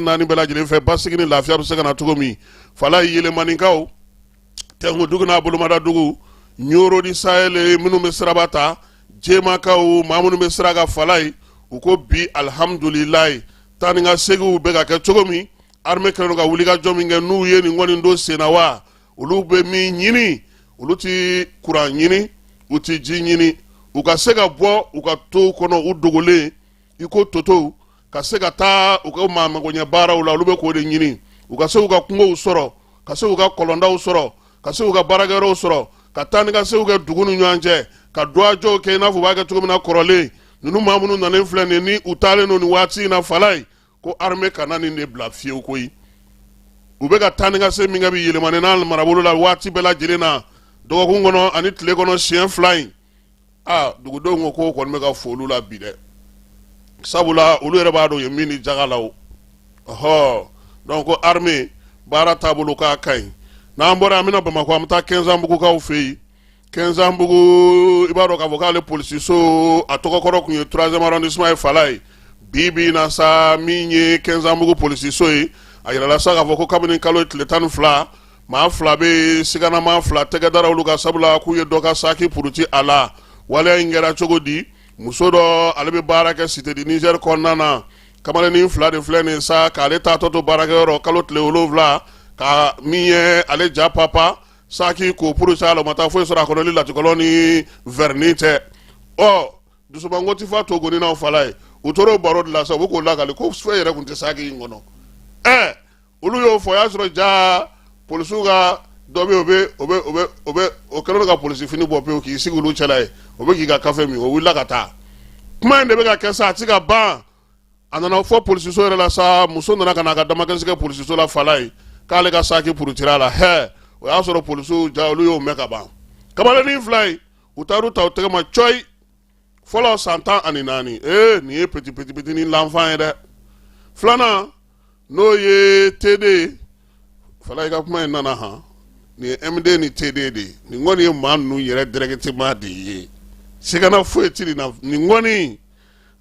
Naani bɛɛ lajɛlen fɛ, basigi ni lafiya bɛ se ka na cogo min. Falaye, Yelemanikaw, Tɛnkudugu n'a bolomada dugu, Ɲoro du Sahel minnu bɛ siraba ta, Jemakaw, maa minnu bɛ sira kan Falaye, u ko bi alihamudulilayi, taa ni ka seginw bɛ ka kɛ cogo min, armée kɛlen don ka wulikajɔ min kɛ, n'u ye nin kɔni don senna wa, olu bɛ min ɲini, olu ti kuran ɲini, u ti ji ɲini, u ka se ka bɔ u ka tow kɔnɔ, u dogolen i ko toto, ka se ka taa u ka maa magoɲɛ baaraw la. Olu bɛ k'o de ɲini, u ka se u ka kungow sɔrɔ, ka se u ka kɔlɔndaw sɔrɔ, ka se u ka baarakɛyɔrɔw sɔrɔ, ka taa ni ka seginw kɛ dugu ni ɲɔgɔn cɛ, ka duwajɔw kɛ i n'a fɔ u b'a kɛ cogo min na kɔrɔlen. Ninnu maa minnu nalen filɛ nin ni u taalen don nin waati in na Falaye, ko armée kana nin de bila fiyewu koyi. U bɛ ka taa ni ka segin min kɛ bi Yelemani n'a marabolo la waati bɛɛ lajɛlen na, dɔgɔkun kɔnɔ ani tile kɔnɔ siɲɛ 2 in, aa, dugudenw ko k'o kɔni bɛ ka fo olu la bi dɛ, sabula olu yɛrɛ b'a dɔn u ye min di jaga la o. Ɔhɔ, donc ko armée baara taabolo k'a ka ɲi. N'an bɔra, an bɛna Bamakɔ, an bɛ taa Kɛnzanbugukaw fɛ yen. Kɛnzanbugu, i b'a dɔn k'a fɔ k'ale polisiso, a tɔgɔ kɔrɔ tun ye troisième arrondissement ye Falaye. Bi bi in na sa, min ye Kɛnzanbugu polisiso ye, a yirala sa k'a fɔ ko kabini kalo tile 12, maa fila bɛ yen, siganamaa fila tɛgɛ dara olu kan, sabula k'u ye dɔ ka saki puruti a la. Waleya in kɛra cogo di? Muso dɔ, ale bɛ baara kɛ Cité du Niger kɔnɔna na. Kamalennin fila de filɛ nin sa k'ale taatɔ to baarakɛyɔrɔ kalo tile 7, ka min ye ale ja papa saki k'o puruti a la. O ma taa foyi sɔrɔ a kɔnɔ ni latikɔlɔ ni vernis tɛ. Ɔ, dusumango ti fa to goni n'aw Falaye. U tora o baro de la sa, u bɛ k'o lakali ko fɛn yɛrɛ tun tɛ saki in kɔnɔ. Ɛ, olu y'o fɔ, o y'a sɔrɔ ja polisiw ka dɔ bɛ yen, o bɛ o bɛ o bɛ o bɛ o kɛlen don ka polisi fini bɔ pewu k'i sigi olu cɛla yen, o bɛ k'i ka kafe min. O wulila ka taa. Kuma in de bɛ ka kɛ sa, a ti ka ban. A nana fɔ polisiso yɛrɛ la sa, muso nana ka na a ka damakasi kɛ polisiso la Falaye, k'ale ka saki purutira a la. Hɛ, o y'a sɔrɔ polisiw ja, olu y'o mɛn ka ban. Kamalennin fila in, u taar'u ta u tɛgɛ ma cɔyi. Fɔlɔ, san 14, ee, nin ye petit petit petit ni l'enfant ye dɛ. Filanan, n'o ye TD ye Falaye, ka kuma in nana han, nin ye MD ni TD de ye. Nin kɔni ye maa ninnu yɛrɛ directement de ye, sigana foyi ti nin na. Nin kɔni,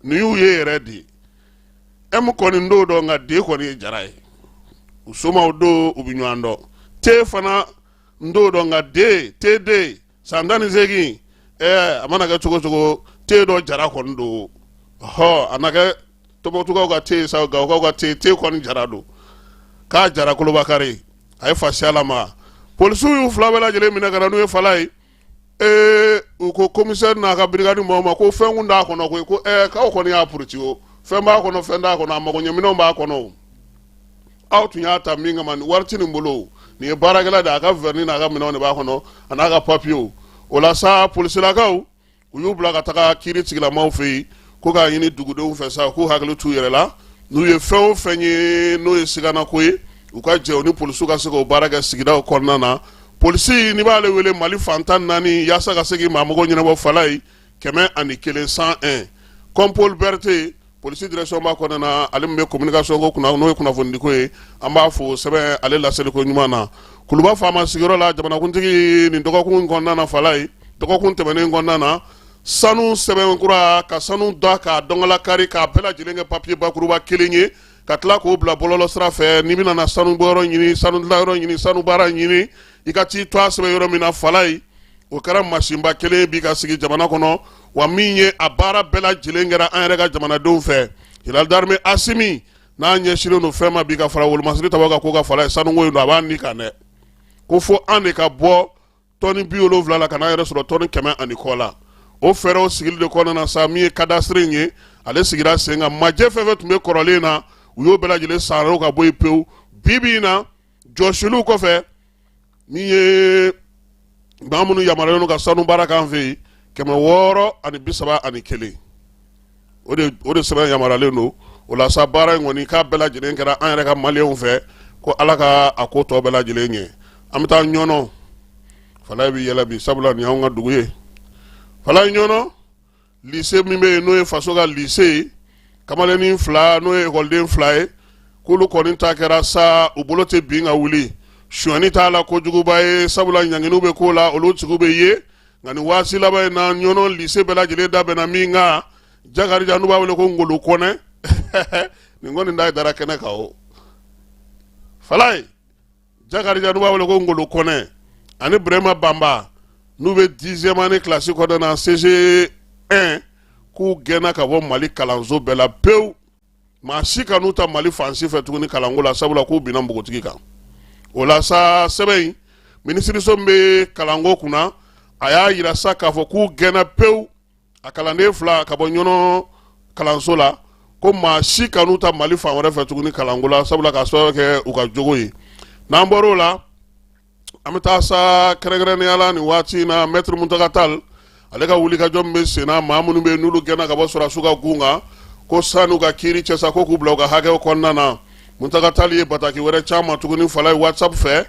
nin y'u ye yɛrɛ de ye. M kɔni t'o dɔn, nka D kɔni ye Jara ye, u somaw don, u bɛ ɲɔgɔn dɔn. T fana n t'o dɔn, nka D, TD, san 18, ɛɛ, a mana kɛ cogo cogo, te dɔ Jara kɔni don. Ɔhɔ, a na kɛ Tɔnbukutukaw ka te sa, Gawokaw ka te, te kɔni Jara don. K'a Jara Kolobakari, a ye fasiya lamaga. Polisiw y'u fila bɛɛ lajɛlen minɛ ka na n'u ye Falaye. Ee, u ko commissaire n'a ka brigade mɔgɔw ma ko fɛn kun t'a kɔnɔ koyi. Ko ɛɛ, k'aw kɔni y'a puruti o, fɛn b'a kɔnɔ, fɛn t'a kɔnɔ, a magoɲɛminɛnw b'a kɔnɔ o. Aw tun y'a ta min kama, nin wari ti nin bolo, nin ye baarakɛla de, a ka vernis n'a ka minɛnw de b'a kɔnɔ, a n'a ka papiyew. O la sa, polisilakaw, u y'u bila ka taga kiiri tigilamaw fɛ yen, ko k'a ɲini dugudenw fɛ sa, k'u hakili t'u yɛrɛ la, n'u ye fɛn o fɛn ye n'o ye siganako ye, u ka jɛ u ni polisiw ka se k'o baara kɛ sigidaw kɔnɔna na. Polisi, n'i b'ale wele Mali fan 14 yaasa ka se k'i maa mago ɲɛnabɔ Falaye, 101, 101. Kɔnpol Berete, polisi direction ba kɔnɔna na, ale min bɛ communication ko kunna, n'o ye kunnafonidiko ye, an b'a fo sɛbɛn ale laseliko ɲuman na. Kuluba faama sigiyɔrɔ la, jamanakuntigi, nin dɔgɔkun kɔnɔna na Falaye, dɔgɔkun tɛmɛnen kɔnɔna na, sanu sɛbɛn kura, ka sanu da k'a dɔnkala kari, k'a bɛɛ lajɛlen kɛ papiye bakuruba kelen ye, ka tila k'o bila bɔlɔlɔ sira fɛ. N'i bɛna na sanu bɔyɔrɔ ɲini, sanu dilanyɔrɔ ɲini, sanu baara ɲini, i ka t'i to a sɛbɛn yɔrɔ min na Falaye. O kɛra masinba kelen bi ka sigi jamana kɔnɔ wa, min ye a baara bɛɛ lajɛlen kɛra an yɛrɛ ka jamanadenw fɛ. Général d'armée Asimi n'a ɲɛsinnen don fɛn ma bi ka fara wolomasiri tabaw kan, ko ka Falaye sanuko in don, a b'a ni kan dɛ, ko fo an de ka bɔ tɔni 70 la ka n'an yɛrɛ sɔrɔ tɔni 100 ani kɔ la. O fɛɛrɛw sigili de kɔnɔna na sa, min ye cadastre in ye, ale sigira sen kan. Majɛ fɛn fɛn tun bɛ kɔrɔlen na, u y'o bɛɛ lajɛlen sanro ka bɔ yen pewu. Bi bi in na, jɔsiliw kɔfɛ, min ye maa minnu yamaruyalen don ka sanu baara k'an fɛ yen, 631, o de sɛbɛn yamaruyalen don. O la sa, baara in kɔni, k'a bɛɛ lajɛlen kɛra an yɛrɛ ka maliyɛnw fɛ, ko Ala ka a ko tɔ bɛɛ lajɛlen ɲɛ. An bɛ taa Ɲɔnɔ Falaye, bɛ yɛlɛ bi, sabula nin y'anw ka dugu ye Falaye. Ɲɔnɔ lycée min bɛ yen, n'o ye faso ka lycée ye, kamalennin fila, n'o ye ekɔliden fila ye, k'olu kɔni ta kɛra sa, u bolo tɛ bin ka wuli. Sonyani t'a la kojuguba ye, sabula ɲanginiw bɛ k'o la, olu tigiw bɛ ye. Nka nin waati laban in na, Ɲɔnɔ lycée bɛɛ lajɛlen da bɛnna min kan, Jakarija, n'u b'a wele ko Ngolo Kɔnɛ, nin kɔni da dara kɛnɛ kan o. Falaye Jakarija, n'u b'a wele ko Ngolo Kɔnɛ, ani Burema Banba, n'u bɛ 10e année kilasi kɔnɔna na CG1, k'u gɛnna ka bɔ Mali kalanso bɛɛ la pewu. Maa si kan'u ta Mali fan si fɛ tuguni kalanko la, sabula k'u binna npogotigi kan. O la sa, sɛbɛn in, minisiriso min bɛ kalanko kunna, a y'a yira sa k'a fɔ k'u gɛnna pewu, a kalanden fila, ka bɔ Ɲɔnɔ kalanso la, ko maa si kan'u ta Mali fan wɛrɛ fɛ tuguni kalanko la, sabula k'a sababu kɛ u ka jogo ye. N'an bɔr'o la, an bɛ taa sa kɛrɛnkɛrɛnnenya la nin waati in na, Maître Muntaka Tall, ale ka wulikajɔ min bɛ sen na, maa minnu bɛ yen n'olu gɛnna ka bɔ sɔrɔdasiw ka gun kan, ko san'u ka kiiri cɛ sa, ko k'u bila u ka hakɛw kɔnɔna na. Muntaka Tall ye bataki wɛrɛ c'an ma tuguni, Falaye, WhatsApp fɛ,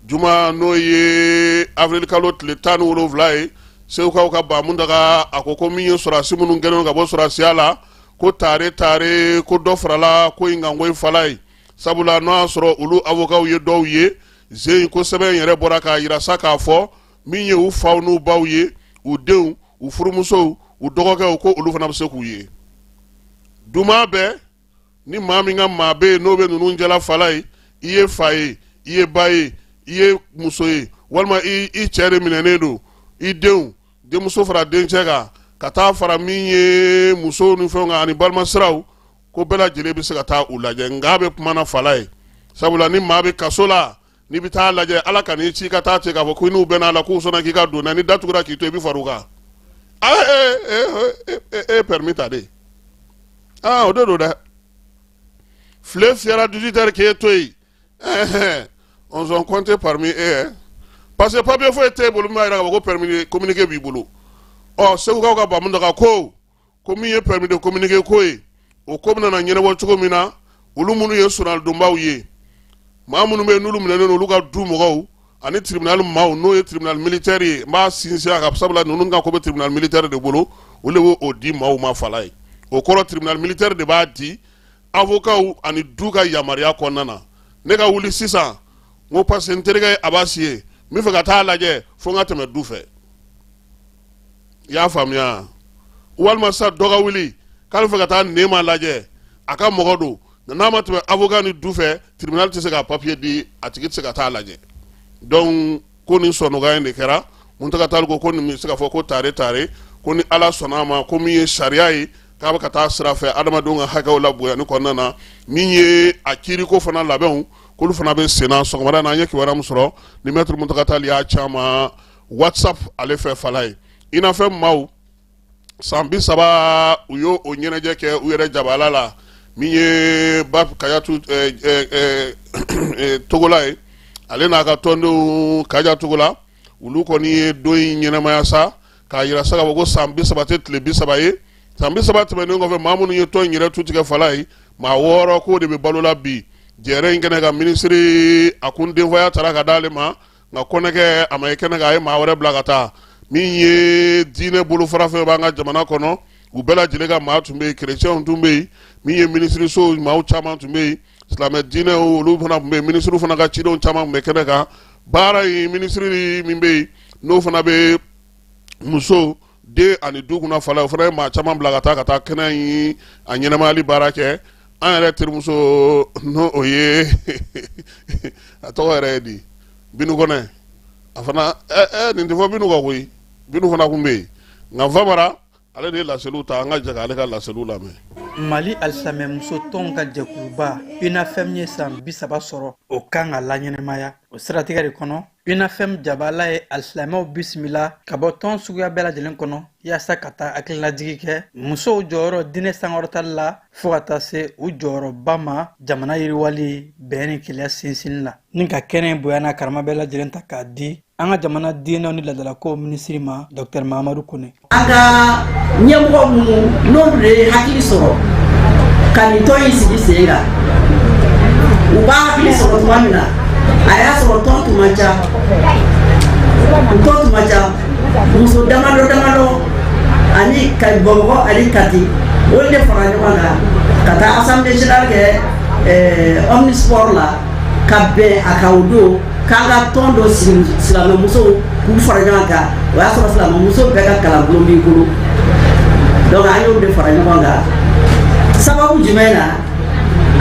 juma, n'o ye avril kalo tile 17 ye. Segukaw ka Ba Muntaka, a ko ko min ye sɔrɔdasi minnu gɛnnen ka bɔ sɔrɔdasiya la, ko tare tare, ko dɔ farala ko in kan ko Falaye, sabula n'o y'a sɔrɔ olu avocats ye dɔw ye zen ko sɛbɛn yɛrɛ bɔra k'a yira sa k'a fɔ min ye u faw n'u baw ye, u denw, u furumusow, u dɔgɔkɛw, ko olu fana bɛ se k'u ye. Duma bɛɛ ni maa min ka maa bɛ yen n'o bɛ ninnu jala, Falaye, i ye fa ye, i ye ba ye, i ye muso ye, walima i cɛ de minɛnen don, i denw, denmuso fara dencɛ kan, ka taa fara min ye musow ni fɛnw kan ani balimasiraw, ko bɛɛ lajɛlen bɛ se ka taa u lajɛ. Nka a bɛ kuma na, Falaye, sabula ni maa bɛ kaso la, n'i bɛ taa lajɛ, Ala ka n'i ci ka taa ten k'a fɔ ko n'u bɛn'a la k'u sɔnna k'i ka don na, ni datugura k'i to, i bɛ far'u kan. Ee, e permis ta de, aa, o de don dɛ. File fiyɛra 18 heures k'e to yen, on sont comptés parmi eux, parce que papier foyi t'e bolo min b'a jira k'a fɔ ko permis de communiquer b'i bolo. Ɔ, Segukaw ka Ba Muntaka ko min ye permis de communiquer ko ye, o ko bɛna na ɲɛnabɔ cogo min na, olu minnu ye sonalidonbaw ye, maa minnu bɛ yen n'olu minɛnen don, olu ka du mɔgɔw ani tribunal maaw, n'o ye tribunal militaire ye, n b'a sinsin a kan, sabula ninnu ka ko bɛ tribunal militaire de bolo, olu de b'o di maaw ma, Falaye. O kɔrɔ, tribunal militaire de b'a di avocat ani du ka yamaruya kɔnɔna na. Ne ka wuli sisan n ko parce que n terikɛ ye Abasi ye, n bɛ fɛ ka taa lajɛ, fo n ka tɛmɛ du fɛ, i y'a faamuya? Walima sa, dɔ ka wuli k'ale fɛ ka taa Nema lajɛ, a ka mɔgɔ don, n'a ma tɛmɛ avocat ni du fɛ, tribunal tɛ se ka papier di, a tigi tɛ se ka taa lajɛ. Donc ko nin sɔnɔgɔya in de kɛra. Muntaka Tall ko nin bɛ se ka fɔ ko tare tare, ko ni Ala sɔnna a ma, ko min ye sariya ye k'a bɛ ka taa sira fɛ adamadenw ka hakɛw la bonyani kɔnɔna na, min ye a kiiriko fana labɛnw, k'olu fana bɛ senna. Sɔgɔmada na, an ye kibaruya min sɔrɔ ni Maître Muntaka Tall y'a c'an ma WhatsApp ale fɛ, Falaye, UNAFEM maaw, san 30, u y'o o ɲɛnajɛ kɛ u yɛrɛ jabala la. Min ye ba Kajatu Togola ye, ale n'a ka tɔndenw, Kaja Togola, olu kɔni ye don in ɲɛnamaya sa k'a yira sa k'a fɔ ko san 30 tɛ tile 30 ye. San 30 tɛmɛnen kɔfɛ, maa minnu ye tɔn in yɛrɛ tu tigɛ, Falaye, maa wɔɔrɔ k'o de bɛ balo la bi. Jɛrɛ in kɛnɛ kan, minisiri a kun denfaya taara ka d'ale ma, nka kɔnɛkɛ a ma ye kɛnɛ kan, a ye maa wɛrɛ bila ka taa. Min ye diinɛ bolofara fɛn b'an ka jamana kɔnɔ, u bɛɛ lajɛlen ka maa tun bɛ yen, kerecɛnw tun bɛ yen, min ye minisiriso maaw caman tun bɛ yen, silamɛ diinɛ olu fana tun bɛ yen, minisiriw fana ka cidenw caman tun bɛ kɛnɛ kan. Baara in, minisiri min bɛ yen n'o fana bɛ muso, den ani du kunna, Falaye, o fana ye maa caman bila ka taa kɛnɛ in a ɲɛnamayali baara kɛ. An yɛrɛ terimuso, n'o o ye, a tɔgɔ yɛrɛ ye di, Binu Kɔnɛ, a fana nin tɛ fɔ Binu kan koyi, Binu fana tun bɛ yen, nka Famara ale de ye laseliw ta. An ka jɛ k'ale ka laseliw lamɛn. Mali alisilamɛmuso tɔnw ka jɛkuluba UNAFEM ye san 30 sɔrɔ, o kan ka laɲɛnamaya. O siratigɛ de kɔnɔ, UNAFEM jabala ye alisilamɛw bisimila ka bɔ tɔn suguya bɛɛ lajɛlen kɔnɔ, yaasa ka taa hakilinajigi kɛ musow jɔyɔrɔ diinɛ sankɔrɔtali la, fɔɔ ka taa se u jɔyɔrɔba ma jamana yiriwali, bɛn ni kelenya sinsinni la, ni ka kɛnɛ bonya n'a karama bɛɛ lajɛlen ta k'a di an ka jamana diinɛw ni ladalakow minisiri ma, Dr Mahamadu Kone. An ka ɲɛmɔgɔ minnu n'olu de ye hakili sɔrɔ ka nin tɔn in sigi sen kan, u b'a hakili sɔrɔ tuma min na, a y'a sɔrɔ tɔn tun man ca, u tɔn tun man ca, muso damadɔ damadɔ ani ka Bamakɔ ani Kati, olu de fara ɲɔgɔn kan ka taa assemblée générale kɛ omnisport la, ka bɛn a kan o don k'an ka tɔn dɔ sigi, silamɛmusow k'u fara ɲɔgɔn kan. O y'a sɔrɔ silamɛmuso bɛɛ ka kalanbulon b'i bolo. Donc an y'olu de fara ɲɔgɔn kan. Sababu jumɛn na?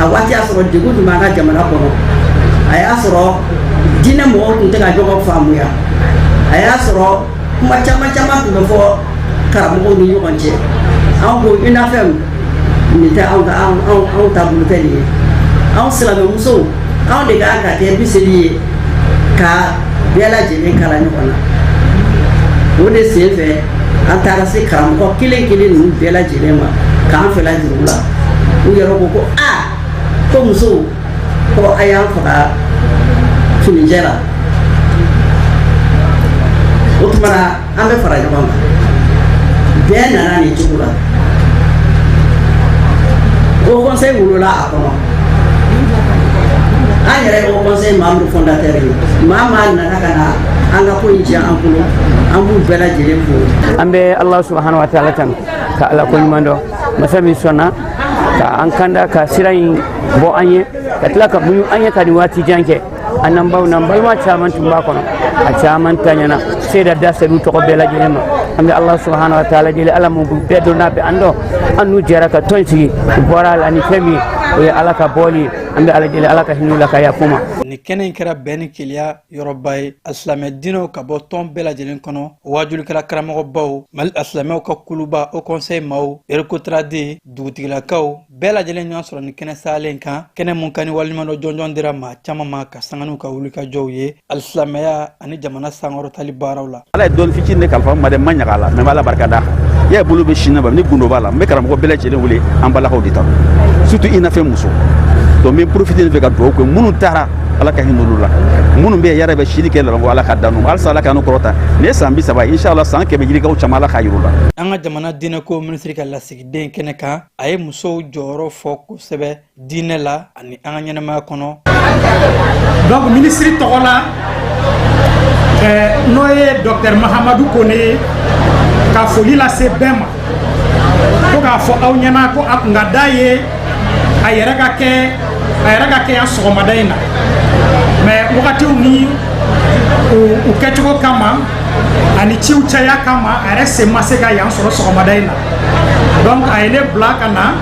A waati y'a sɔrɔ degun tun b'an ka jamana kɔnɔ. A y'a sɔrɔ diinɛ mɔgɔw tun tɛ ka ɲɔgɔn faamuya. A y'a sɔrɔ kuma caman caman tun bɛ fɔ karamɔgɔw ni ɲɔgɔn cɛ. Anw ko UNAFEM, nin tɛ anw ka anw taabolo tɛ nin ye. Anw silamɛmusow, anw de kan ka kɛ miseli ye ka bɛɛ lajɛlen kala ɲɔgɔn na. O de sen fɛ, an taara se karamɔgɔ kelen kelen ninnu bɛɛ lajɛlen ma k'an fɛla jira u la. U yɛrɛ ko ko aa, ko musow, ko a y'an faga finijɛ la. O tuma na, an bɛ fara ɲɔgɔn kan. Bɛɛ nana nin cogo la. Haut Conseil wolola a kɔnɔ. An yɛrɛ ye Haut Conseil membre fondateur ye. Maa maa nana ka na an ka ko in diya an bolo, an b'u bɛɛ lajɛlen fo. An bɛ Allah subhanahu wa ta'ala tanu ka Ala ko ɲuman dɔn, masa min sɔnna ka an kanda ka sira in bɔ an ye, ka tila ka muɲu an ye ka nin waati jan kɛ. An n'an baw n'an balima caman tun b'a kɔnɔ, a caman taɲana seeda da selu tɔgɔ bɛɛ lajɛlen ma. An bɛ Allah subhanahu wa ta'ala deli, Ala mun bɛɛ dɔn n'a bɛ an dɔn, an n'u jɛra ka tɔn sigi, u bɔra a la ni fɛn min ye, o ye Ala ka bɔli ye. An bɛ Ala deli, Ala ka hinɛ u la ka yafa u ma. Nin kɛnɛ in kɛra bɛn ni kelenya yɔrɔba ye. Alisilamɛ diinɛw ka bɔ tɔn bɛɛ lajɛlen kɔnɔ, waajulikɛla karamɔgɔbaw, Mali alisilamɛw ka kuluba Haut Conseil maaw, RECOTRAD, dugutigilakaw bɛɛ lajɛlen ɲɔgɔn sɔrɔ nin kɛnɛ salen kan, kɛnɛ mun kan ni waleɲumandɔn jɔnjɔn dira maa caman ma ka sanga n'u ka wulikajɔw ye alisilamɛya ani jamana sankɔrɔtali baaraw la. Ala ye dɔɔni fitinin de kalifa n ma dɛ, n ma ɲaga a la, mɛ n b'Ala barika da. I y'a ye, bolo bɛ sin na, ni gundo b'a la. N bɛ karamɔgɔ bɛɛ lajɛlen wele, an balakaw de ta, surtout UNAFEM muso. Donc n bɛ profiter nin fɛ ka dugawu kɛ minnu taara, Ala ka hinɛ olu la. Minnu bɛ yen yɛrɛ bɛ sili kɛ laban, Ala ka dan halisa, Ala ka n'u kɔrɔta. Nin ye san 30 ye, inshallah san 100 yirikaw caman, Ala k'a yir'u la. An ka jamana diinɛko minisiri ka lasigiden kɛnɛ kan, a ye musow jɔyɔrɔ fɔ kosɛbɛ diinɛ la ani an ka ɲɛnamaya kɔnɔ. Donc minisiri tɔgɔ la, n'o ye docteur Mahamadu Kone ye, ka foli lase bɛɛ ma, ko k'a fɔ aw ɲɛna ko a kun ka d'a ye a yɛrɛ ka kɛ yan sɔgɔmada in na, mais wagatiw ni u kɛcogo kama ani ciw caya kama, a yɛrɛ sen ma se ka yan sɔrɔ sɔgɔmada in na. Donc a ye ne bila ka na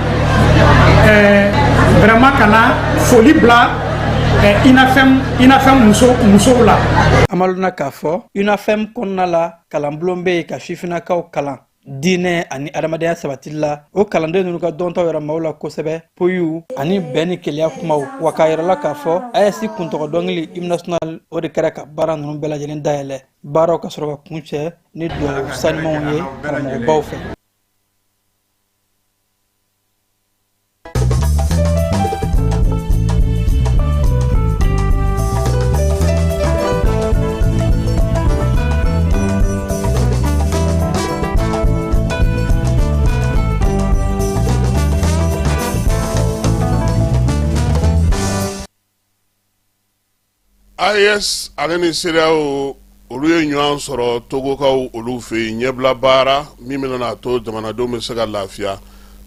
vraiment ka na foli bila UNAFEM musow la. An b'a lɔnna k'a fɔ UNAFEM kɔnɔna la, kalanbulon bɛ yen ka sifinnakaw kalan diinɛ ani adamadenya sabatili la. O kalanden ninnu ka dɔntaw yɛrɛ maaw la kosɛbɛ, poyiw ani bɛn ni kelenya kumaw. Wa k'a yɛrɛ la k'a fɔ AES kuntɔgɔ dɔnkili, hymne national, o de kɛra ka baara ninnu bɛɛ lajɛlen dayɛlɛ. Baaraw ka sɔrɔ ka kun cɛ ni duwawu sanimanw ye karamɔgɔbaw fɛ. AES ale ni CEDEAO, olu ye ɲɔgɔn sɔrɔ Togokaw olu fɛ yen, ɲɛbila baara min bɛna n'a to jamanadenw bɛ se ka lafiya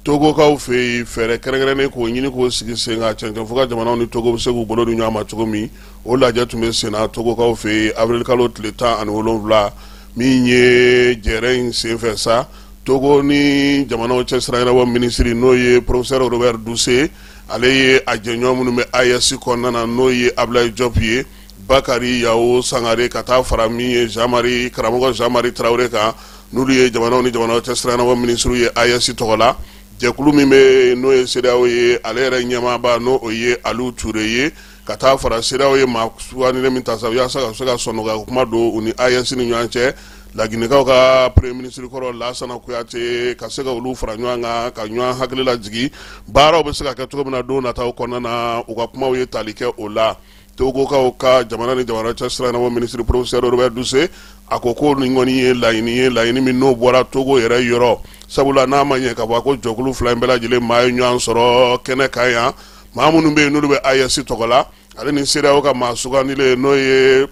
Togokaw fɛ yen, fɛɛrɛ kɛrɛnkɛrɛnnen k'o ɲini k'o sigi sen kan cɛncɛn fo ka jamanaw ni Togo bɛ se k'u bolo di ɲɔgɔn ma cogo min. O lajɛ tun bɛ senna Togokaw fɛ yen avril kalo tile 17. Min ye jɛrɛ in senfɛ sa, Togo ni jamanaw cɛ sira ɲɛnabɔ minisiri, n'o ye professeur Robert Dussey, ale ye a jɛɲɔgɔn minnu bɛ AES kɔnɔna na, n'o ye Ablaye Diop ye, Bakari Yawo Sangare, ka taa fara min ye Jean Marie, karamɔgɔ Jean Marie Tarawele kan, n'olu ye jamanaw ni jamanaw cɛ sira ɲɛnabɔ minisiriw ye AES tɔgɔ la. Jɛkulu min bɛ n'o ye CEDEAO ye, ale yɛrɛ ɲɛmaaba, n'o o ye Aliou Touré ye, ka taa fara CEDEAO ye maa sugandilen min ta sa yaasa ka se ka sɔnɔgɔya kuma don u ni AES ni ɲɔgɔn cɛ, Laginɛkaw ka premier ministre kɔrɔ Lasana Kuyate, ka se ka olu fara ɲɔgɔn kan ka ɲɔgɔn hakili lajigin baaraw bɛ se ka kɛ cogo min na don nataw kɔnɔna na. U ka kumaw ye tali kɛ o la. Togokaw ka jamana ni jamana cɛ sira ɲɛnabɔ minisiri professeur Robert Dussey, a ko ko nin kɔni ye laɲini ye, laɲini min n'o bɔra Togo yɛrɛ yɔrɔ, sabula n'a ma ɲɛ k'a fɔ ko jɛkulu fila in bɛɛ lajɛlen maa ye ɲɔgɔn sɔrɔ kɛnɛ kan yan, maa minnu bɛ yen n'olu bɛ AES tɔgɔ la, ale ni CEDEAO ka maa sugandilen, n'o ye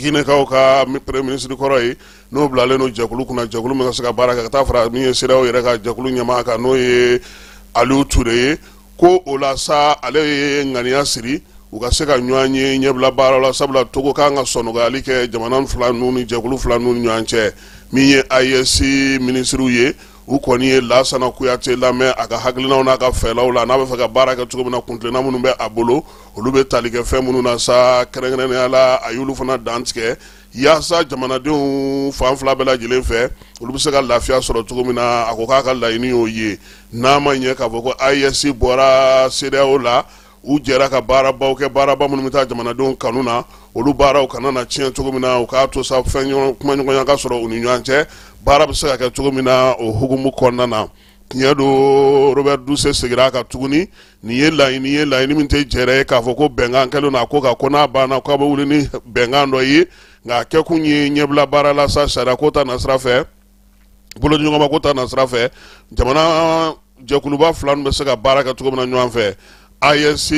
Ginɛkaw ka premier ministre kɔrɔ ye, n'o bilalen don jɛkulu kunna, jɛkulu min ka se ka baara kɛ, ka taa fara min ye CEDEAO yɛrɛ ka jɛkulu ɲɛmaa kan, n'o ye Aliou Touré ye, ko o la sa, ale ye ŋaniya siri u ka se ka ɲɔgɔn ye ɲɛbila baara la, sabula Togo kan ka sɔnɔgɔyali kɛ jamana fila ninnu ni jɛkulu fila ninnu ni ɲɔgɔn cɛ. Min ye AES minisiriw ye, U kɔni ye Lasana Kuyate lamɛn a ka hakilinaw n'a ka fɛlaw la, n'a bɛ fɛ ka baara kɛ cogo min na, kuntilenna minnu bɛ a bolo, olu bɛ tali kɛ fɛn minnu na sa. Kɛrɛnkɛrɛnnenya la, a y'olu fana dantigɛ yaasa jamanadenw fan fila bɛɛ lajɛlen fɛ, olu bɛ se ka lafiya sɔrɔ cogo min na. A ko k'a ka laɲini y'o ye, n'a ma ɲɛ k'a fɔ ko AES bɔra CEDEAO la, u jɛra ka baarabaw kɛ, baaraba minnu bɛ taa jamanadenw kanu na, olu baaraw kana na tiɲɛ cogo min na, u k'a to sa fɛn kumaɲɔgɔnya ka sɔrɔ u ni ɲɔgɔn cɛ, baara bɛ se ka kɛ cogo min na o hukumu kɔnɔna na. Tiɲɛ don, Robert Dussey seginna a kan tuguni, nin ye laɲini ye, laɲini min tɛ jɛrɛ ye k'a fɔ ko bɛnkan kɛlen don a ko kan, ko n'a banna k'a bɛ wuli ni bɛnkan dɔ ye. Nka a kɛkun ye ɲɛbila baara la sa, sariya ko ta nasira fɛ, bolodiɲɔgɔnma ko ta nasira fɛ, jamana jɛkuluba fila bɛ se ka baara kɛ cogo min na ɲɔgɔn fɛ. AES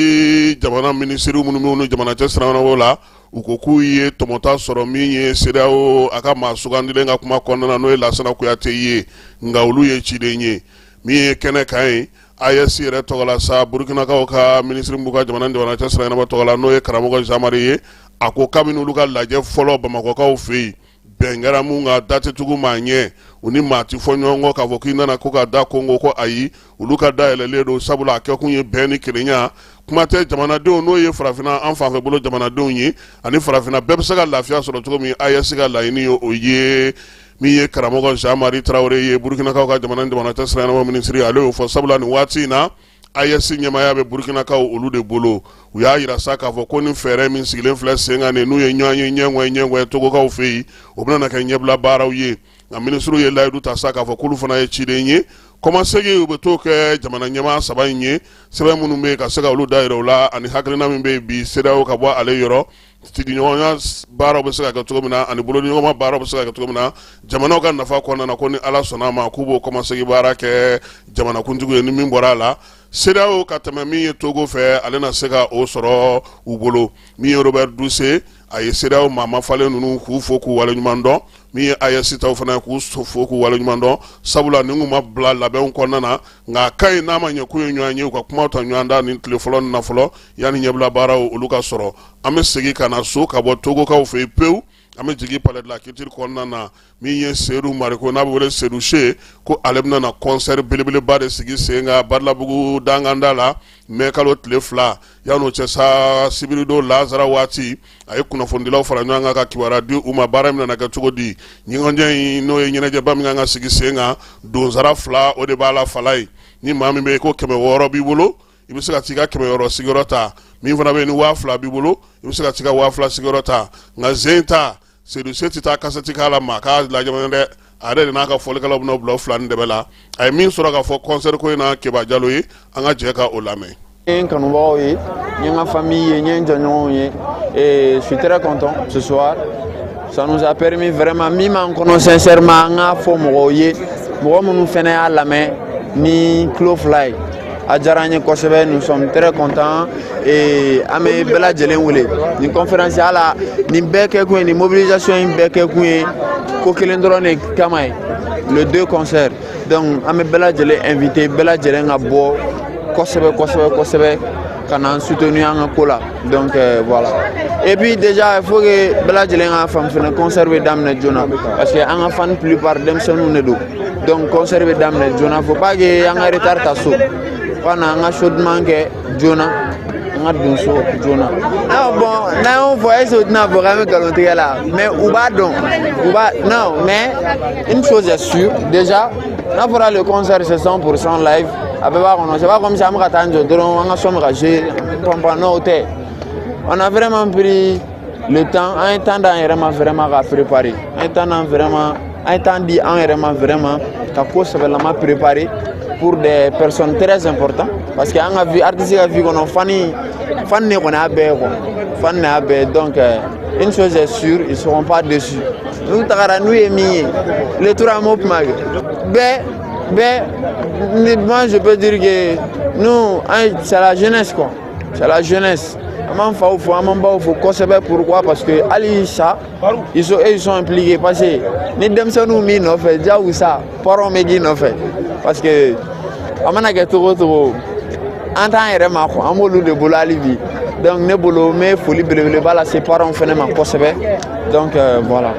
jamana minisiri minnu bɛ ni jamana cɛ sira la, u ko k'u ye tɔmɔta sɔrɔ min ye CEDEAO a ka maa sugandilen ka kuma kɔnɔna na, n'o ye Lasana Kuyate ye, nka olu ye ciden ye min ye kɛnɛ kan ye. AES yɛrɛ tɔgɔ la sa, Burukinakaw ka minisiri b'u ka jamana jamana cɛ sira ɲɛnabɔ tɔgɔ la, n'o ye karamɔgɔ Jean-Marie ye, a ko kabini olu ka lajɛ fɔlɔ Bamakɔkaw fɛ yen, bɛn kɛra mun kan, da tɛ tugu maa ɲɛ, u ni maa tɛ fɔ ɲɔgɔn kɔ k'a fɔ k'i nana ko ka da konko, ko ayi, olu ka da yɛlɛlen don, sabula a kɛkun ye bɛn ni kelenya. Kuma tɛ jamanadenw, n'o ye farafinna an fanfɛ bolo jamanadenw ye, ani farafinna bɛɛ bɛ se ka lafiya sɔrɔ cogo min, AES ka laɲini ye o ye. Min ye karamɔgɔ Jean Marie Tarawele ye, Burukinakaw ka jamana jamana cɛ sira ɲɛnabɔ minisiri, ale y'o fɔ, sabula nin waati in na AES ɲɛmaaya bɛ Burukinakaw olu de bolo. U y'a yira sa k'a fɔ ko ni fɛɛrɛ min sigilen filɛ sen kan nin, n'u ye ɲɔgɔn ye ɲɛŋɛ ɲɛŋɛ Togokaw fɛ yen, o bɛna kɛ ɲɛbila baaraw ye. Nka minisiriw ye layidu ta sa k'a fɔ k'olu fana ye ciden ye, kɔmasegin u bɛ t'o kɛ jamana ɲɛmaa saba in ye, sɛbɛn minnu bɛ yen ka se ka olu da yira u la, ani hakilina min bɛ yen bi CEDEAO ka bɔ ale yɔrɔ, sigiɲɔgɔnya baaraw bɛ se ka kɛ cogo min na, ani bolodiɲɔgɔnma baaraw bɛ se ka kɛ cogo min na jamanaw ka nafa kɔnɔna na, ko ni Ala sɔnna a ma, k'u b'o kɔmasegin baara kɛ jamanakuntigi ye. Ni min bɔra a la, CEDEAO ka tɛmɛ min ye Togo fɛ, ale na se ka o sɔrɔ u bolo. Min ye Robert Dussey, a ye CEDEAO maa mafalen ninnu k'u fo k'u waleɲuman dɔn. Min ye AES taw fana ye, k'u fo k'u waleɲuman dɔn, sabula nin kun ma bila labɛnw kɔnɔna na, nka a ka ɲi n'a ma ɲɛ k'u ye ɲɔgɔn ye, u ka kumaw ta ɲɔgɔn da nin tile fɔlɔ nin na fɔlɔ, yanni ɲɛbila baaraw olu ka sɔrɔ. An bɛ segin ka na so ka bɔ Togokaw fɛ yen pewu, an bɛ jigin Palais de la Culture kɔnɔna na. Min ye Seydou Mariko, n'a bɛ wele Seydou Se, ko ale bɛna na concert belebeleba de sigi sen kan Badalabugu danganda la mɛ kalo tile 2. Yan'o cɛ sa, sibiridon lazara waati, a ye kunnafonidilaw fara ɲɔgɔn kan ka kibaruya di u ma, baara min nana kɛ cogo di, ɲɔgɔnjɛ in, n'o ye ɲɛnajɛba min kan ka sigi sen kan, donsara fila o de b'a la fala ye. Ni maa min bɛ yen ko 600 b'i bolo, i bɛ se ka t'i ka 600 sigiyɔrɔ ta. Min fana bɛ yen ni 2000 b'i bolo, i bɛ se ka t'i ka 2000 sigiyɔrɔ ta. Nka zen ta, Seydou Se tɛ taa kasɛti k'a la maa k'a lajɛ dɛ, a yɛrɛ de n'a ka fɔlikɛlaw bɛna bila fila ni dɛbɛ la. A ye min sɔrɔ k'a fɔ concert ko in na, Keba Jalo ye, an ka jɛ ka o lamɛn. N ye n kanubagaw ye, n ye n ka famille ye, n ye n jɔɲɔgɔnw ye et je suis très content ce soir. Ça nous a permis vraiment, min b'an kɔnɔ sincèrement, an k'a fɔ mɔgɔw ye, mɔgɔ minnu fɛnɛ y'a lamɛn ni tulo fila ye. A diyara an ye kosɛbɛ, nous sommes très contents et an bɛ bɛɛ lajɛlen wele nin conférence ala. Nin bɛɛ kɛkun ye, nin mobilisation in bɛɛ kɛkun ye ko kelen dɔrɔn de kama ye, le deux concerts. Donc an bɛ bɛɛ lajɛlen invité, bɛɛ lajɛlen ka bɔ kosɛbɛ kosɛbɛ kosɛbɛ ka na an soutenir an ka ko la. Donc voilà, et puis déjà, il faut que bɛɛ lajɛlen ka faamu fɛnɛ, concert bɛ daminɛ joona, parce que an ka fan plupart denmisɛnninw de don. Donc concert bɛ daminɛ joona, faut pas que an ka retard ta so, fo ka na an ka show duman kɛ joona, an ka don so joona. Non, bon, n'an y'o fɔ, est ce que u tɛna fɔ k'an bɛ nkalon tigɛ la? Mais u b'a dɔn, u b'a non. Mais une chose est sûre, déjà n'a fɔra le concert, c'est 100% live, a bɛɛ b'a kɔnɔ. C'est pas comme si an bɛ ka taa an jɔ dɔrɔn, an ka son bɛ ka jouer pɔnpɔn. Non, o tɛ. On a vraiment pris le temps, an ye temps d'an yɛrɛ ma vraiment ka préparer, an ye temps d'an vraiment, an ye temps di an yɛrɛ ma vraiment ka ko sɛbɛlama préparer pour des personnes très importantes, parce que an ka vie, artiste ka vie kɔnɔ, fani fan ne kɔni y'a bɛɛ ye quoi, fan ne y'a bɛɛ ye. Donc une chose est sûre, ils seront pas déçus. N'u tagara, n'u ye min ye, le tour an m'o kuma kɛ bɛɛ bɛɛ. Moi, je peux dire que nous, c'est la jeunesse quoi, c'est la jeunesse. An b'an faw fo, an b'an baw fo kosɛbɛ. Pourquoi? Parce que hali sa, ils sont, eux, ils sont impliqués, parce que ni denmisɛnninw b'i nɔfɛ, diyagosa parents bɛ k'i nɔfɛ, parce que a mana kɛ cogo o cogo, an t'an yɛrɛ ma quoi, an b'olu de bolo hali bi. Donc ne bolo, n bɛ foli belebeleba lase parents fɛnɛ ma kosɛbɛ. Donc voilà,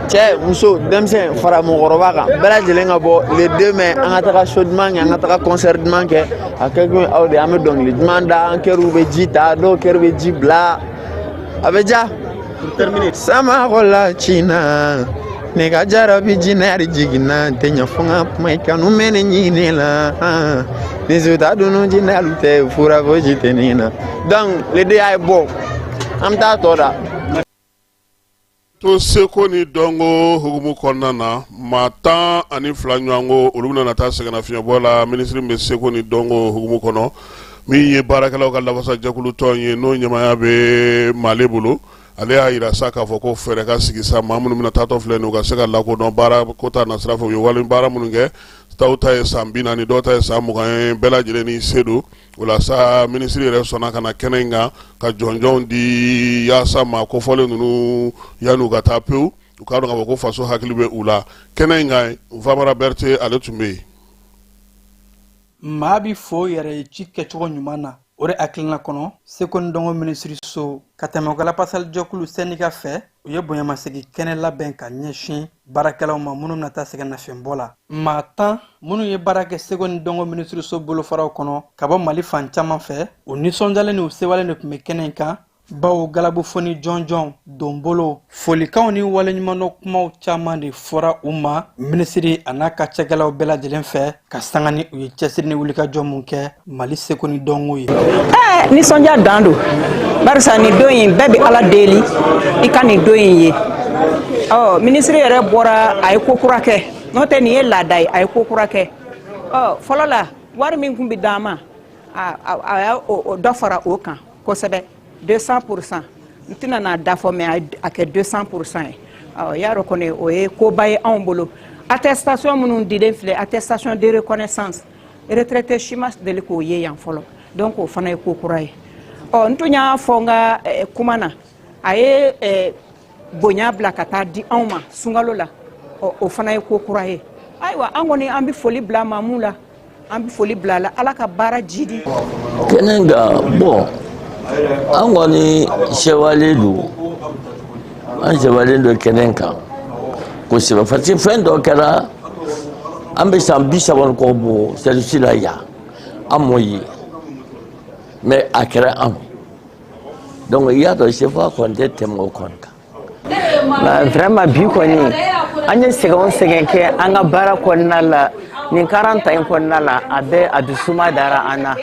cɛ, muso, denmisɛn, fara mɔgɔkɔrɔba kan, bɛɛ lajɛlen ka bɔ le 2 mai, an ka taga show duman kɛ, an ka taga concert duman kɛ. A kɛ kun ye aw de ye. An bɛ dɔnkili duman da, an kɛriw bɛ ji ta, dɔw kɛri bɛ ji bila, a bɛ ja. Samakɔla cina ne ka jarabi jinɛri jiginna n tɛ ɲɛ fo n ka kuma i kanu mɛ ne ɲini la ni suta dunu jinɛlu tɛ fura fosi tɛ nin na. Donc le 2, a ye bɔ, an bɛ taa tɔ da. To seko ni dɔnko hukumu kɔnɔna na, maa 12 ɲɔgɔnko, olu bɛna taa sɛgɛnnafiɲɛbɔ la. Minisiri bɛ seko ni dɔnko hukumu kɔnɔ, min ye baarakɛlaw ka lafasajɛkulu tɔn ye, n'o ɲɛmaaya bɛ Male bolo, ale y'a jira sa k'a fɔ ko fɛɛrɛ ka sigi sa, maa minnu bɛna taatɔ filɛ nin, u ka se ka lakodɔn baara kota na sira fɛ. U ye wali baara minnu kɛ, dɔw ta ye san 40, dɔw ta ye san 20 ye, bɛɛ lajɛlen ni se don o la sa. Minisiri yɛrɛ sɔnna ka na kɛnɛ in kan ka jɔnjɔnw di yaasa maa kofɔlen ninnu, yan'u ka taa pewu, u k'a dɔn k'a fɔ ko faso hakili bɛ u la. Kɛnɛ in kan, Famara Berete, ale tun bɛ yen. Maa bi fo yɛrɛ ye ci kɛcogo ɲuman na. O de hakilina kɔnɔ, seko ni dɔnko minisiriso ka tɛmɛ u ka lafasalijɛkulu sɛndika fɛ, u ye bonyamasegin kɛnɛ labɛn ka ɲɛsin baarakɛlaw ma minnu bɛna taa sɛgɛnnafiɲɛbɔ la. Maa 10 minnu ye baara kɛ seko ni dɔnko minisiriso bolofaraw kɔnɔ ka bɔ Mali fan caman fɛ, u nisɔndiyalen ni u sewalen de tun bɛ kɛnɛ in kan, bawo galabufoni jɔnjɔn, donbolo, folikanw ni waleɲumandɔn kumaw caman de fɔra u ma minisiri a n'a ka cɛkɛlaw bɛɛ lajɛlen fɛ, ka sanga ni u ye cɛsiri ni wulikajɔ mun kɛ Mali seko ni dɔnko ye. Ɛɛ, nisɔndiya dan don, barisa nin don in, bɛɛ bɛ Ala deli i ka nin don in ye. Ɔ, minisiri yɛrɛ bɔra, a ye ko kura kɛ, n'o tɛ nin ye laada ye. A ye ko kura kɛ. Ɔ, fɔlɔ la, wari min tun bɛ d'an ma, a y'a dɔ fara o kan kosɛbɛ, 200%. N tɛna n'a da fɔ, mais a kɛ 200% ye. Ɔ, y'a dɔn kɔni, o ye koba ye anw bolo. Attestation minnu dilen filɛ, attestation de reconnaissance, retraité si ma deli k'o ye yan fɔlɔ. Donc o fana ye ko kura ye. Ɔ, n tun y'a fɔ n ka kuma na, a ye bonya bila ka taa di anw ma sunkalo la. Ɔ, o fana ye ko kura ye. Ayiwa, an kɔni, an bɛ foli bila maamu la, an bɛ foli bila a la. Ala ka baara jidi. Kɛnɛ kan, bon, an kɔni sɛwalen don, an sɛwalen don kɛnɛ kan kosɛbɛ, parce que fɛn dɔ kɛra, an bɛ san 30 ni kɔ bɔ service la yan, an m'o ye, mais a kɛra an. Donc i y'a dɔn, sefa kɔni tɛ tɛmɛ o kɔni kan. Vraiment, bi kɔni, an ye sɛgɛn o sɛgɛn kɛ an ka baara kɔnɔna la nin 40 in kɔnɔna la, a bɛɛ a dusuma dara an na,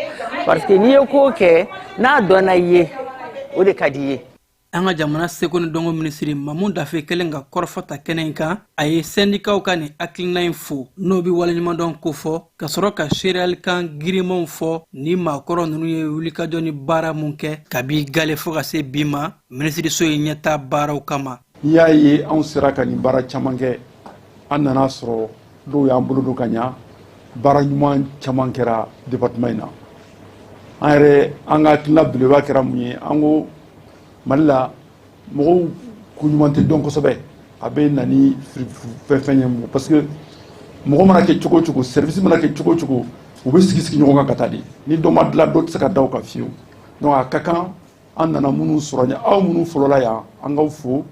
parce que n'i ye ko kɛ n'a dɔnna i ye, o de ka di i ye. An ka jamana seko ni dɔnko minisiri Mamu Dafe kɛlen ka kɔrɔfɔ ta kɛnɛ in kan, a ye sɛndikaw ka nin hakilina in fo, n'o bɛ waleɲumandɔn kofɔ, ka sɔrɔ ka seereyalikan girimanw fɔ ni maakɔrɔ ninnu ye wulikajɔ ni baara mun kɛ kabi gale fo ka se bi ma minisiriso ye ɲɛta baaraw kama. N'i y'a ye anw sera ka nin baara caman kɛ, an nana sɔrɔ dɔw y'an bolo don ka ɲa. Baara ɲuman caman kɛra département in na. An yɛrɛ, an ka hakilina belebeleba kɛra mun ye? An ko Mali la, mɔgɔw ko ɲuman tɛ dɔn kosɛbɛ. A bɛ na ni fɛn fɛn ye, parce que mɔgɔ mana kɛ cogo o cogo, service mana kɛ cogo o cogo, u bɛ sigi sigi ɲɔgɔn kan ka taa de. Ni dɔ ma dilan, dɔ tɛ se ka da o kan fiyewu. Donc a ka kan, an nana minnu sɔrɔ ɲɛ, aw minnu fɔlɔla yan, an k'aw fo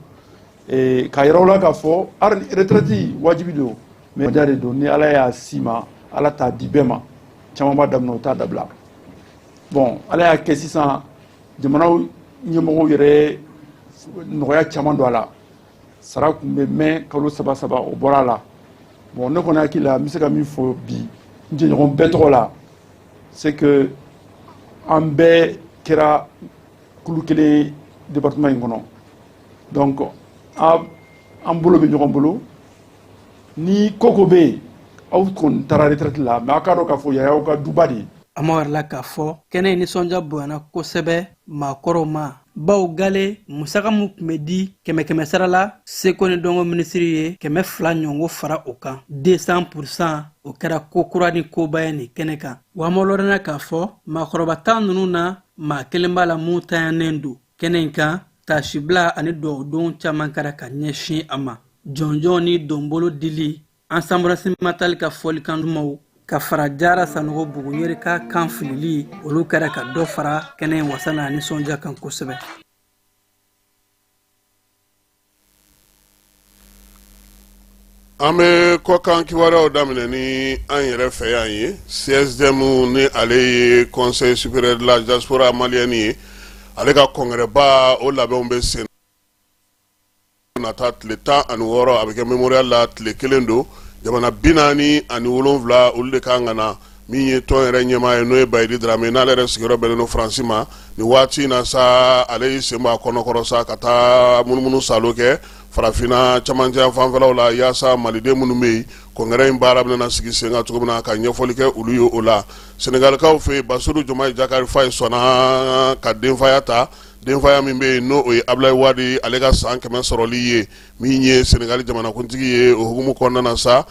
k'a yira aw la k'a fɔ retraite wajibi don, mais ja de don. Ni Ala y'a si ma, Ala t'a di bɛɛ ma. Caman b'a daminɛ, o t'a dabila. Bon, Ala y'a kɛ sisan, jamana ɲɛmɔgɔw yɛrɛ nɔgɔya caman don a la. Sara tun bɛ mɛn kalo saba saba, o bɔra a la. Bon, ne kɔni hakili la, n bɛ se ka min fɔ bi n jɛɲɔgɔn bɛɛ tɔgɔ la, c'est que an bɛɛ kɛra kulu kelen département in kɔnɔ. Donc an bolo bɛ ɲɔgɔn bolo. Ni ko ko bɛ yen, aw kɔni taara retraite la, mais aw k'a dɔn k'a fɔ yan y'aw ka duba de ye. A ma wɛrɛ la k'a fɔ, kɛnɛ in nisɔndiya bonyana kosɛbɛ maakɔrɔw ma, bawo gale musaka min tun bɛ di kɛmɛ kɛmɛ sara la, seko ni dɔnko minisiri ye 200 ɲɔgɔn fara o kan, 200%. O kɛra ko kura ni koba ye nin kɛnɛ kan. Wa ma lɔrɔnna k'a fɔ, maakɔrɔba 10 ninnu na, maa kelen b'a la mun tayanen don. Kɛnɛ in kan, tasibila ani dugawudon caman kɛra ka ɲɛsin a ma, jɔnjɔn ni donbolo dili, Ensemble Simatali ka fɔlikan dumanw. Ka fara Jara Sanogo Buguɲeri ka kan filili, olu kɛra ka dɔ fara kɛnɛ in wasa n'a nisɔndiya kan kosɛbɛ. An bɛ kɔkan kibaruyaw daminɛ ni an yɛrɛ fɛ yan ye. CSDM, ni ale ye Conseil supérieur de la diaspora malienne ye, ale ka congrès-ba, o labɛnw bɛ sen nata tile 16, a bɛ kɛ Mémorial la, tile kelen don. Jamana 47, olu de kan ka na. Min ye tɔn yɛrɛ ɲɛmaa ye, n'o ye Bayidi Darame, n'ale yɛrɛ sigiyɔrɔ bɛnnen don Faransi ma nin waati in na sa, ale y'i sen bɔ a kɔnɔkɔrɔ sa ka taa munumunu salo kɛ farafinna camancɛ fanfɛlaw la, yaasa maliden minnu bɛ yen, congrès in baara bɛna sigi sen kan cogo min na, ka ɲɛfɔli kɛ olu ye o la. Senegalikaw fɛ yen, Basiru Jomayi Jakari Fayi sɔnna ka denfaya ta, denfaya min bɛ yen, n'o o ye Abulayi Wadi ale ka san 100 sɔrɔli ye, min ye Senegali jamanakuntigi ye. O hukumu kɔnɔna na sa,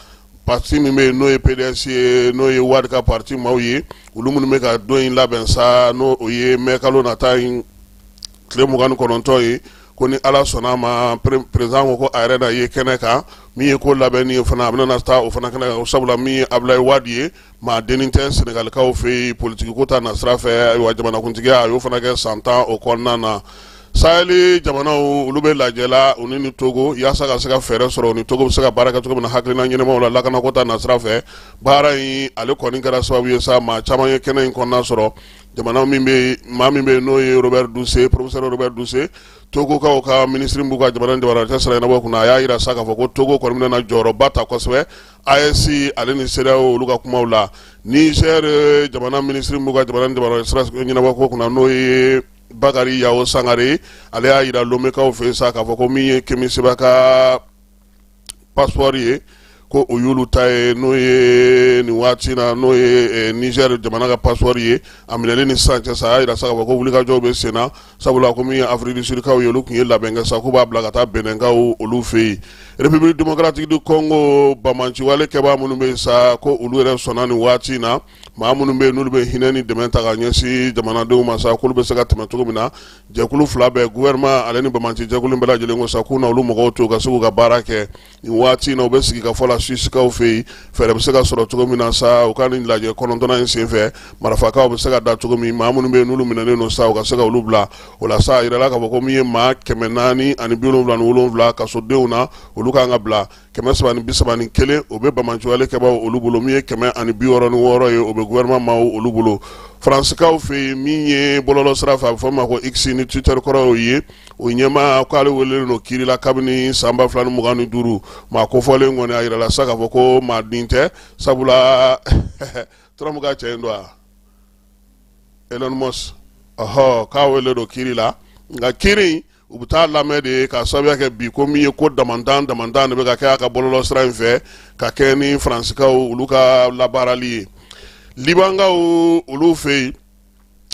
parti min bɛ yen, n'o ye PDS ye, n'o ye Wadi ka parti maaw ye, olu minnu bɛ ka don in labɛn sa, n'o o ye mɛkalo nata in tile 29 ye, ko ni Ala sɔnna a ma, président ko ko a yɛrɛ na ye kɛnɛ kan. Min ye ko labɛnni ye fana, a bɛna taa o fana kɛnɛ kan, sabula min ye Abulayi Wadi ye, maa dennin tɛ Senegalikaw fɛ yen politiki ko ta nasira fɛ. Ayiwa, jamanakuntigiya, a y'o fana kɛ san 10 o kɔnɔna na. Sahel jamanaw, olu bɛ lajɛ la, u ni Togo, yaasa ka se ka fɛɛrɛ sɔrɔ u ni Togo bɛ se ka baara kɛ cogo min na, hakilina ɲɛnamaw la, lakanako ta nasira fɛ. Baara in ale kɔni kɛra sababu ye sa, maa caman ye kɛnɛ in kɔnɔna sɔrɔ. Jamana min bɛ, maa min bɛ yen, n'o ye Robert Dussey, professeur Robert Dussey, Togokaw ka minisiri b'u ka jamana jamana cɛ sira ɲɛnabɔ kunna, a y'a jira sa k'a fɔ ko Togo kɔni bɛna jɔyɔrɔba ta kosɛbɛ AES ale ni CEDEAO olu ka kumaw la. Niger jamana minisiri b'u ka jamana jamana sira ɲɛnabɔ ko kunna, n'o ye Bakari Yawo Sangare, ale y'a jira Lomekaw fɛ sa k'a fɔ ko min ye Kemi Seba ka passeport ye, ko o y'olu ta ye, n'o ye nin waati na, n'o ye Niger jamana ka passeport ye, a minɛli ni sisan cɛ sa, a y'a jira sa k'a fɔ ko wulikajɔw bɛ sen na, sabula ko min ye Afrique du Sud kaw ye, olu tun ye labɛn kɛ sa k'u b'a bila ka taa Benɛnkaw olu fɛ yen. République démocratique du Congo, banbaanciwale kɛbaa minnu bɛ yen sa, ko olu yɛrɛ sɔnna nin waati in na, maa minnu bɛ yen n'olu bɛ hinɛ ni dɛmɛ ta ka ɲɛsin jamanadenw ma sa, k'olu bɛ se ka tɛmɛ cogo min na. Jɛkulu fila bɛɛ, gouvernement ale ni banbaanci jɛkulu bɛɛ lajɛlen, ko sa k'u na olu mɔgɔw to ka se k'u ka baara kɛ. Nin waati in na, u bɛ sigi ka fɔ la Suissekaw fɛ yen, fɛɛrɛ bɛ se ka sɔrɔ cogo min na sa, u ka nin lajɛ kɔnɔntɔnnan in senfɛ, marifakaw bɛ se ka da cogo min, maa minnu bɛ yen n'olu minɛnen don sa, u ka se ka olu bila o la sa. A yirala k'a fɔ ko min ye maa 477 kasodenw na, olu kan ka bila. 331, o bɛ banbaanciwale kɛbaaw olu bolo. Min ye 166 ye, o bɛ gouvernement maaw olu bolo. Faransikaw fɛ yen, min ye bɔlɔlɔ sira fɛ, a bɛ fɔ ma ko X ni Twitter kɔrɔw ye, o ɲɛmaa, k'ale welelen don kiiri la kabini san 2025. Maa kofɔlen kɔni, a yirala sa k'a fɔ ko maa den tɛ, sabula Trump ka cɛ in don wa, Elon Musk, ɔhɔ, k'a wele don kiiri la. Nka kiiri, u bɛ taa lamɛn de ka sababuya kɛ bi ko min ye ko damantan damantan de bɛ ka kɛ a ka bɔlɔlɔ sira in fɛ, ka kɛ ni Faransikaw olu ka labaarali ye. Libankaw olu fɛ yen,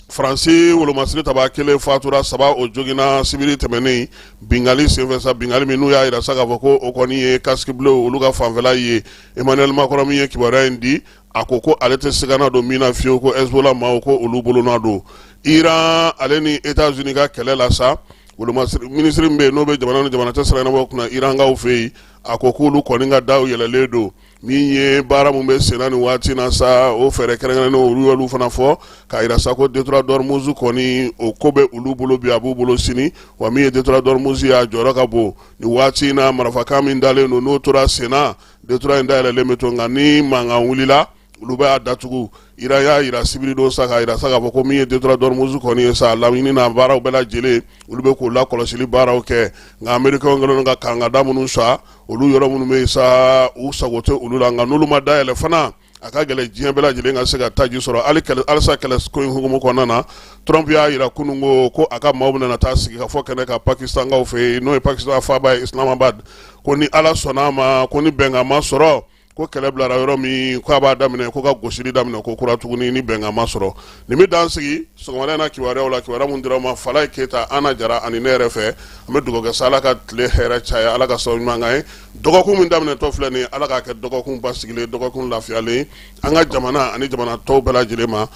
Faransi wolomasiri tabaa kelen fatura, saba o joginna sibiri tɛmɛnen binkanni senfɛ sa, binkanni min n'u y'a jira sa k'a fɔ ko o kɔni ye casque bleu olu ka fanfɛla ye. Emmanuel Macron min ye kibaruya in di, a ko ko ale tɛ sigana don min na fiyewu ko Hezbollah maaw ko olu bolona don. Iran ale ni États-Unis ka kɛlɛ la sa, minisiri min bɛ yen n'o bɛ jamana ni jamana cɛ sira ɲɛnabɔ kunna Irankaw fɛ yen, a ko k'olu kɔni ka daw yɛlɛlen don. Min ye baara min bɛ senna nin waati na sa, o fɛɛrɛ kɛrɛnkɛrɛnnen, olu y'olu fana fɔ k'a jira sa ko détroit d'Ormuz kɔni, o ko bɛ olu bolo bi, a b'u bolo sini. Wa min ye détroit d'Ormuz ye, a jɔyɔrɔ ka bon nin waati in na. Marifakan min dalen don, n'o tora senna, détroit in dayɛlɛlen bɛ to, nka ni mankan wulila, olu b'a datugu. Iran y'a jira sibiridon sa, k'a jira sa k'a fɔ ko min ye détroit d'Ormuz kɔni ye sa, laɲini n'a baaraw bɛɛ lajɛlen, olu bɛ k'o lakɔlɔsili baaraw kɛ. Nka Américains kɛlen don ka kangada minnu sa, olu yɔrɔ minnu bɛ yen sa, u sago tɛ olu la. Nka n'olu ma dayɛlɛ fana, a ka gɛlɛn diɲɛ bɛɛ lajɛlen ka se ka taji sɔrɔ halisa. Kɛlɛ ko in hukumu kɔnɔna na, Trump y'a jira kunun ko a ka maaw bɛna taa sigi ka fɔ kɛnɛ kan Pakistankaw fɛ yen, n'o ye Pakistan faaba ye Islamabad, ko ni Ala sɔnna a ma, ko ni bɛnkan ma sɔrɔ, ko kɛlɛ bilara yɔrɔ min, ko a b'a daminɛ ko ka gosili daminɛ ko kura tuguni ni bɛnkan ma sɔrɔ. Nin bɛ dan sigi sɔgɔmada in na kibaruyaw la, kibaruya mun dira ma Falaye Keyita, Ana Jara ani ne yɛrɛ fɛ. An bɛ dugawu kɛ sa, Ala ka tile hɛrɛ caya, Ala ka sababu ɲuman k'an ye. Dɔgɔkun min daminɛtɔ filɛ nin ye, Ala k'a kɛ dɔgɔkun basigilen, dɔgɔkun lafiyalen an ka jamana ani jamana tɔw bɛɛ lajɛlen ma.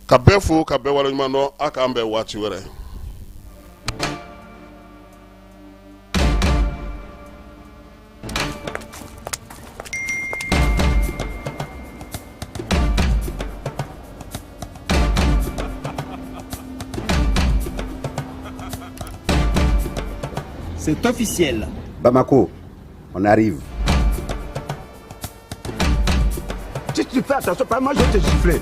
Ka bɛɛ fo, ka bɛɛ waleɲuman dɔn. A k'an bɛn waati wɛrɛ. C'est officiel. Bamako, on arrive. Si tu fais attention, pas moi je vais te gifler.